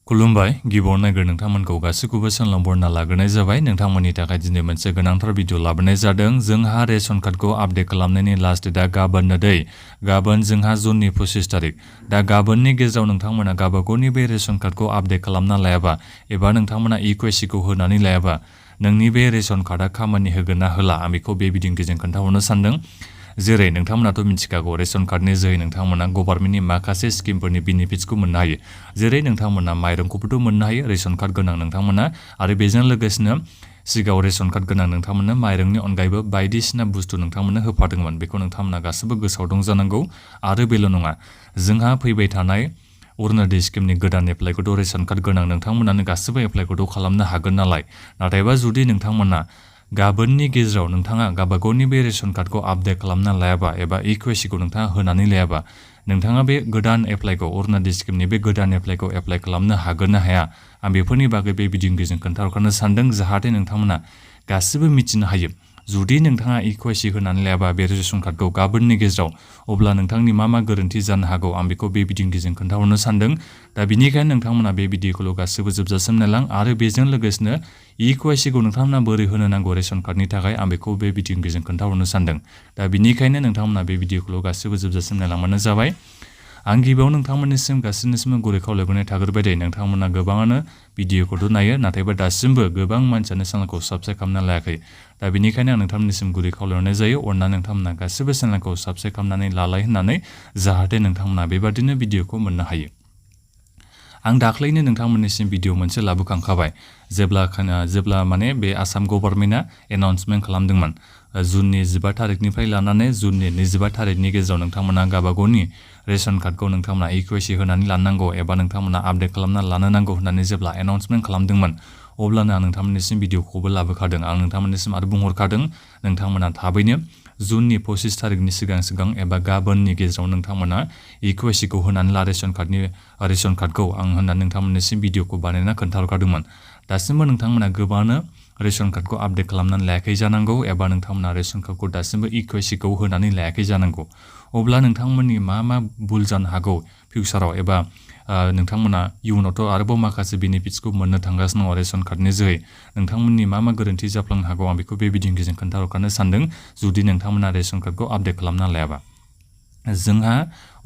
खुलुमबाय गिबियाव नायग्रो नोंथांमोनखौ गासैखौबो सनलांबरना लाग्रोनाय जाबाय। नोंथांमोननि थाखाय दिनै मोनसे गोनांथार भिडिअ लाबोनाय जादों। जोंहा रेशन कार्डखौ आपडेट खालामनायनि लास्ट डेटआ गाबोननो दै। गाबोन जोंहा जुननि 25 तारिख। दा गाबोननि गेजेराव नोंथांमोना गावबागावनि बे रेशन कार्डखौ आपडेट खालामना लायाबा एबा नोंथांमोना इक्वेसिखौ होनानै लायाबा नोंनि बे रेशन कार्डआ खामानि होगोन ना होला आं बेखौ बे बिदिन्थिजों खोन्थाहरनो सानदों। जेरै नोंथांमोनाथ' मिथिखागौ रेशन कार्डनि जोहै नोंथांमोना गभर्नमेन्टनि माखासे स्किमफोरनि बेनिफिट्सखौ मोननो हायो। जेरै नोंथांमोना माइरंखौबोथ' मोननो हायो रेशन कार्ड गोनां नोंथांमोना आरो बेजों लोगोसेनो सिगाङाव रेशन कार्ड गोनां नोंथांमोननो माइरंनि अनगायैबो बायदिसिना बुस्थु नोंथांमोननो होफादोंमोन। बेखौ नोंथांमोना गासैबो गोसोआव दं जानांगौ। आरो बेल' नङा, जोंहा फैबाय थानाय अरुणोदय स्किमनि गोदान एप्लाइखौथ' रेशन कार्ड गोनां नोंथांमोनानो गासैबो एप्लाइखौथ' खालामनो हागोन नालाय। नाथायबा जुदि नोंथांमोना गाबोननि गेजेराव नोंथाङा गावबागावनि बे रेशन कार्डखौ आपडेट खालामना लायाबा एबा इक्वेसिखौ नोंथाङा होनानै लायाबा नोंथाङा बे गोदान एप्लाइखौ अरुणोदय स्किमनि बे गोदान एप्लाइखौ एप्लाइ खालामनो हागोन ना हाया आं बेफोरनि बागै बे बिदिन्थिजों खोन्थाहरखानो सानदों जाहाथे नोंथांमोना गासिबो मिथिनो हायो। जुदि नोंथाङा इक्वेसि होनानै लायाबा बे रेशन कार्डखौ गाबोननि गेजेराव अब्ला नोंथांनि मा गोरोन्थि जानो हागौ आं बेखौ बे बिदिन्थिजों खोन्थाहरनो सानदों। दा बिनिखायनो नोंथांमोना बे भिडिअखौल' गासिबो जोबजासिम नायलां आरो बेजों लोगोसेनो इक्वेसिखौ नोंथांमोना बोरै होनो नांगौ रेशन कार्डनि थाखाय आं बेखौ बे बिदिन्थिजों खोन्थाहरनो सानदों। दा बिनिखायनो नोंथांमोना बे भिडिअखौल' गासिबो जोबजासिम नायलांबानो जाबाय। आं गिबियाव नोंथांमोननिसिम गासैनिसिम गुरै खावलायनाय थाग्रोबाय दे। नोंथांमोना गोबाङानो भिडिअखौथ' नायो नाथायबा दासिमबो गोबां मानसियानो चेनेलखौ साबस्क्राइब खालामना लायाखै। दा बिनिखायनो आं नोंथांमोननिसिम गुरै खावलायनाय जायो अननानै नोंथांमोना गासिबो चेनेलखौ साबस्क्राइब खालामनानै लालाय होननानै जाहाथे नोंथांमोना बेबादिनो भिडिअखौ मोननो हायो। आं दाख्लैनो नोंथांमोननिसिम भिडिअ मोनसे लाबोखांखाबाय जेब्ला माने बे आसाम गभर्नमेन्टआ एनाउन्समेन्ट खालामदोंमोन जुननि 15 तारिखनिफ्राय लानानै जुननि 25 तारिखनि गेजेराव नोंथांमोना गावबागावनि रेशन कार्डखौ नोंथांमोना इक्वेसि होनानै लानांगौ एबा नोंथांमोना आपडेट खालामना लानो नांगौ होननानै जेब्ला एनाउन्समेन्ट खालामदोंमोन अब्लानो आं नोंथांमोननिसिम भिडिअखौबो लाबोखादों। आं नोंथांमोननिसिम आरो बुंहरखादों नोंथांमोना थाबैनो जुननि 25 तारिखनि सिगां एबा गाबोननि गेजेराव नोंथांमोना इक्वेसिखौ होनानै ला रेशन कार्डखौ आं होननानै नोंथांमोननिसिम भिडिअखौ बानायना खोन्थाहरखादोंमोन। दासिमबो नोंथांमोना गोबाङानो रेशन कार्डखौ आपडेट खालामनानै लायाखै जानांगौ एबा नोंथांमोना रेशन कार्डखौ दासिमबो इक्वेसिखौ होनानै लायाखै जानांगौ। अब्ला नोंथांमोननि मा भुल जानो हागौ फिउचाराव एबा नोंथांमोना इयुनावथ' आरोबाव माखासे बेनिफिट्सखौ मोननो थांगासिनो दङ रेशन कार्डनि जोहै नोंथांमोननि मा गोरोन्थि जाफ्लांनो हागौ आं बेखौ बे बिदिन्थिजों खोन्थाहरखानो सानदों जुदि नोंथांमोना रेशन कार्डखौ आपडेट खालामना लायाबा। जोंहा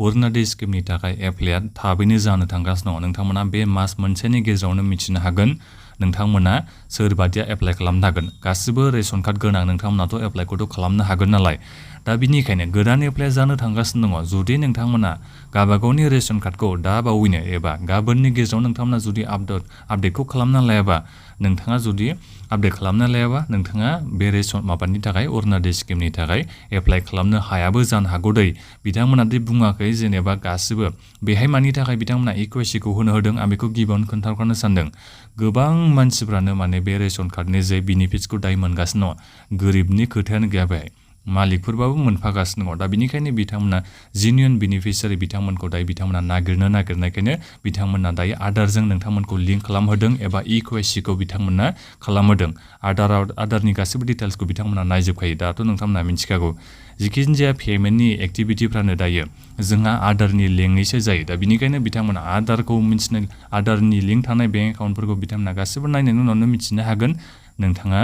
अरुणोदय स्किमनि थाखाय एप्लाइआ थाबैनो जानो थांगासिनो दङ। नोंथांमोना बे मास मोनसेनि गेजेरावनो मिथिनो हागोन नोंथांमोना सोरबादिया एप्लाइ खालामनो हागोन। गासिबो रेशन कार्ड गोनां नोंथांमोनाथ' एप्लाइखौथ' खालामनो हागोन नालाय। दा बिनिखायनो गोदान एप्लाइ जानो थांगासिनो दङ। जुदि नोंथांमोना गावबागावनि रेशन कार्डखौ दा बावैनो एबा गाबोननि गेजेराव नोंथांमोना जुदि आपडेटखौ खालामना लायाबा नोंथाङा जुदि आपडेट खालामना लायाबा नोंथाङा बे रेशन माबानि थाखाय अरुणोदय स्किमनि थाखाय एप्लाइ खालामनो हायाबो जानो हागौ दै। बिथांमोना दि बुङाखै जेनेबा गासिबो बेहाय मानि थाखाय बिथांमोना इक्वेसिखौ होनो होदों आं बेखौ गिबियावनो खोन्थाहरखानो सानदों। गोबां मानसिफ्रानो माने बे रेशन कार्डनि जे बेनिफिट्सखौ दाय मोनगासिनो दङ। गोरिबनि खोथायानो गैया बेहाय मालिकफोरबाबो मोनफागासिनो दङ। दा बिनिखायनो बिथांमोना जेन्युइन बेनिफिसियारि बिथांमोनखौ दायो बिथांमोना नागिरनायखायनो बिथांमोना दायो आधारजों नोंथांमोनखौ लिंक खालामहोदों एबा इक्वेसिखौ बिथांमोना खालामहोदों। आधारनि गासैबो डिटेल्सखौ बिथांमोना नायजोबखायो। दाथ' नोंथांमोना मिथिखागौ जिखिजाया पेमेन्टनि एक्टिभिटिफ्रानो दायो जोंहा आधारनि लिंकैसो जायो। दा बिनिखायनो बिथांमोना आधारनि लिंक थानाय बेंक एकाउन्टफोरखौ बिथांमोना गासिबो नायनायनि उनावनो मिथिनो हागोन नोंथाङा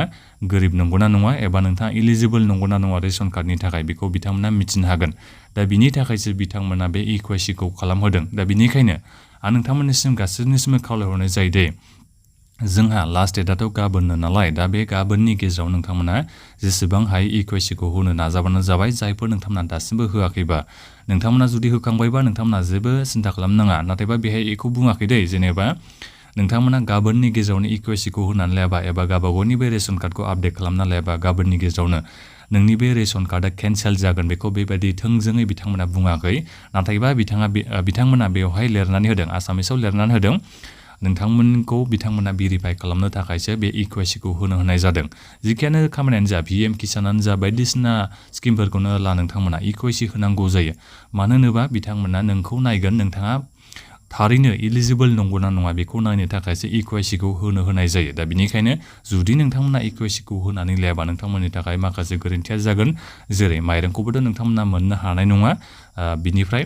गोरिब नंगौना नङा एबा नोंथाङा इलिजिबोल नंगौना नङा रेशन कार्डनि थाखाय बेखौ बिथांमोना मिथिनो हागोन। दा बिनि थाखायसो बिथांमोना बे इक्वेसिखौ खालामहोदों। दा बिनिखायनो आं नोंथांमोननिसिम गासैनिसिम खावलायहरनाय जायो दे जोंहा लास्ट डेटआथ' गाबोननो नालाय। दा बे गाबोननि गेजेराव नोंथांमोना जेसेबां हायो इक्वेसिखौ होनो नाजाबानो जाबाय। जायफोर नोंथांमोना दासिमबो होआखैबा नोंथांमोना जुदि होखांबायबा नोंथांमोना जेबो सिन्था खालामनाङा। नाथायबा बेहाय बेखौ बुङाखै दै जेनेबा नोंथांमोना गाबोननि गेजेरावनो इक्वेसिखौ होनानै लायाबा एबा गावबागावनि बे रेशन कार्डखौ आपडेट खालामना लायाबा गाबोननि गेजेरावनो नोंनि बे रेशन कार्डआ केन्सेल जागोन बेखौ बेबायदि थोंजोङै बिथांमोना बुङाखै। नाथायबा बिथांमोना बेवहाय लिरनानै होदों आसामिसाव लिरनानै होदों नोंथांमोनखौ बिथांमोना भेरिफाइ खालामनो थाखायसो बे इक्वेसिखौ होनाय जादों। जिखियानो खामानियानो जा PM किसानानो जा बायदिसिना स्किमफोरखौनो ला नोंथांमोना इक्वेसि होनांगौ जायो। मानो होनोबा बिथांमोना नोंखौ नायगोन नोंथाङा थारैनो इलिजिबोल नंगौना नङा बेखौ नायनो थाखायसो इक्वेसिखौ होनाय जायो। दा बिनिखायनो जुदि नोंथांमोना इक्वेसिखौ होनानै लायाबा नोंथांमोननि थाखाय माखासे गोरोन्थिया जागोन। जेरै माइरंखौबोथ' नोंथांमोना मोननो हानाय नङा बिनिफ्राय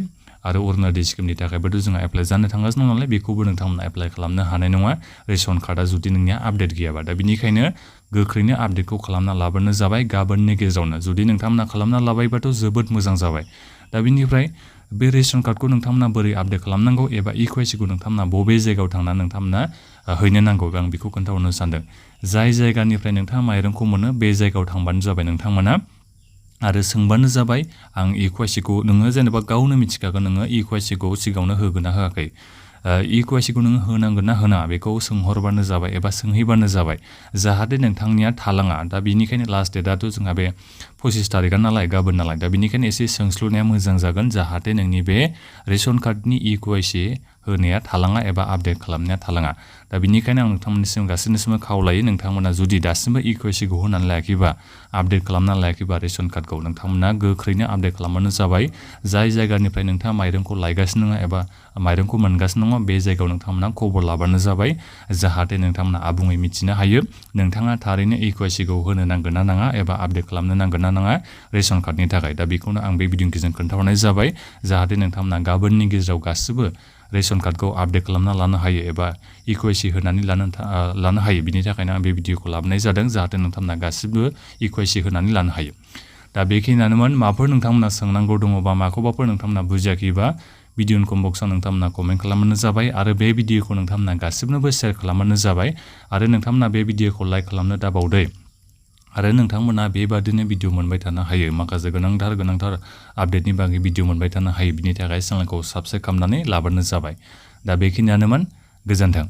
आरो अरुणाचल स्किमनि थाखायबोथ' जोंहा एप्लाइ जानो थांगासिनो दं नालाय बेखौबो नोंथांमोना एप्लाइ खालामनो हानाय नङा रेशन कार्डआ जुदि नोंनिया आपडेट गैयाबा दा बिनिखायनो गोख्रैनो आपडेटखौ खालामना लाबोनो जाबाय गाबोननि गेजेरावनो जुदि नोंथांमोना खालामना लाबायबाथ' जोबोद मोजां जाबाय दा बिनिफ्राय बे रेशन कार्डखौ नोंथांमोना बोरै आपडेट खालामनांगौ एबा इक्वेसिखौ नोंथांमोना बबे जायगायाव थांनानै नोंथांमोना हैनो नांगौ आं बेखौ खोन्थाहरनो सानदों जाय जायगानिफ्राय नोंथाङा माइरंखौ मोनो बे जायगायाव थांबानो जाबाय नोंथांमोना आरो सोंबानो जाबाय आं इक्वेसिखौ नोङो जेनेबा गावनो मिथिखागोन नोङो इक्वेसिखौ सिगाङावनो होगोन ना होआखै इक्वेसिखौ नोङो होनांगोन ना होनाङा बेखौ सोंहरबानो जाबाय एबा सोंहैबानो जाबाय जाहाथे नोंथांनिया थालाङा दा बिनिखायनो लास्ट डेटआथ' जोंहा बे 25 तारिखआ नालाय गाबोन नालाय दा बिनिखायनो एसे सोंस्लुनाया मोजां जागोन जाहाथे नोंनि बे रेशन कार्डनि इक्वेसि होनाया थालाङा एबा आपडेट खालामनाया थालाङा दा बिनिखायनो आं नोंथांमोननिसिम गासैनिसिम खावलायो नोंथांमोना जुदि दासिमबो इक्वेसिखौ होनानै लायाखैबा आपडेट खालामनानै लायाखैबा रेशन कार्डखौ नोंथांमोना गोख्रैनो आपडेट खालामबानो जाबाय जाय जायगानिफ्राय नोंथाङा माइरंखौ लायगासिनो दङ एबा माइरंखौ मोनगासिनो दङ बे जायगायाव नोंथांमोना खबर लाबानो जाबाय जाहाथे नोंथांमोना आबुङै मिथिनो हायो नोंथाङा थारैनो इक्वेसिखौ होनो नांगोन ना नाङा एबा आपडेट खालामनो नांगोन ना नाङा रेशन कार्डनि थाखाय दा बेखौनो आं बे भिडिअनि गेजेरजों खोन्थाहरनाय जाबाय जाहाथे नोंथांमोना गाबोननि गेजेराव गासिबो रेशन कार्डखौ आपडेट खालामना लानो हायो एबा इक्वेसि होनानै लानो हायो बिनि थाखायनो आं बे भिडिअखौ लाबोनाय जादों जाहाथे नोंथांमोना गासिबो इक्वेसि होनानै लानो हायो दा बेखिनियानोमोन माबाफोर नोंथांमोना सोंनांगौ दङबा माखौबाफोर नोंथांमोना बुजियाखैबा भिडिअनि कमेन्ट बक्सआव नोंथांमोना कमेन्ट खालामबानो जाबाय आरो बे भिडिअखौ नोंथांमोना गासिबनोबो शेयार खालामबानो जाबाय आरो नोंथांमोना बे भिडिअखौ लाइक खालामनो दाबावदो आरो नोंथांमोना बेबादिनो भिडिअ मोनबाय थानो हायो माखासे गोनांथार आपडेटनि बागै भिडिअ मोनबाय थानो हायो बिनि थाखाय चेनेलखौ साबस्क्राइब खालामनानै लाबानो जाबाय दा बेखिनियानोमोन गोजोन्थों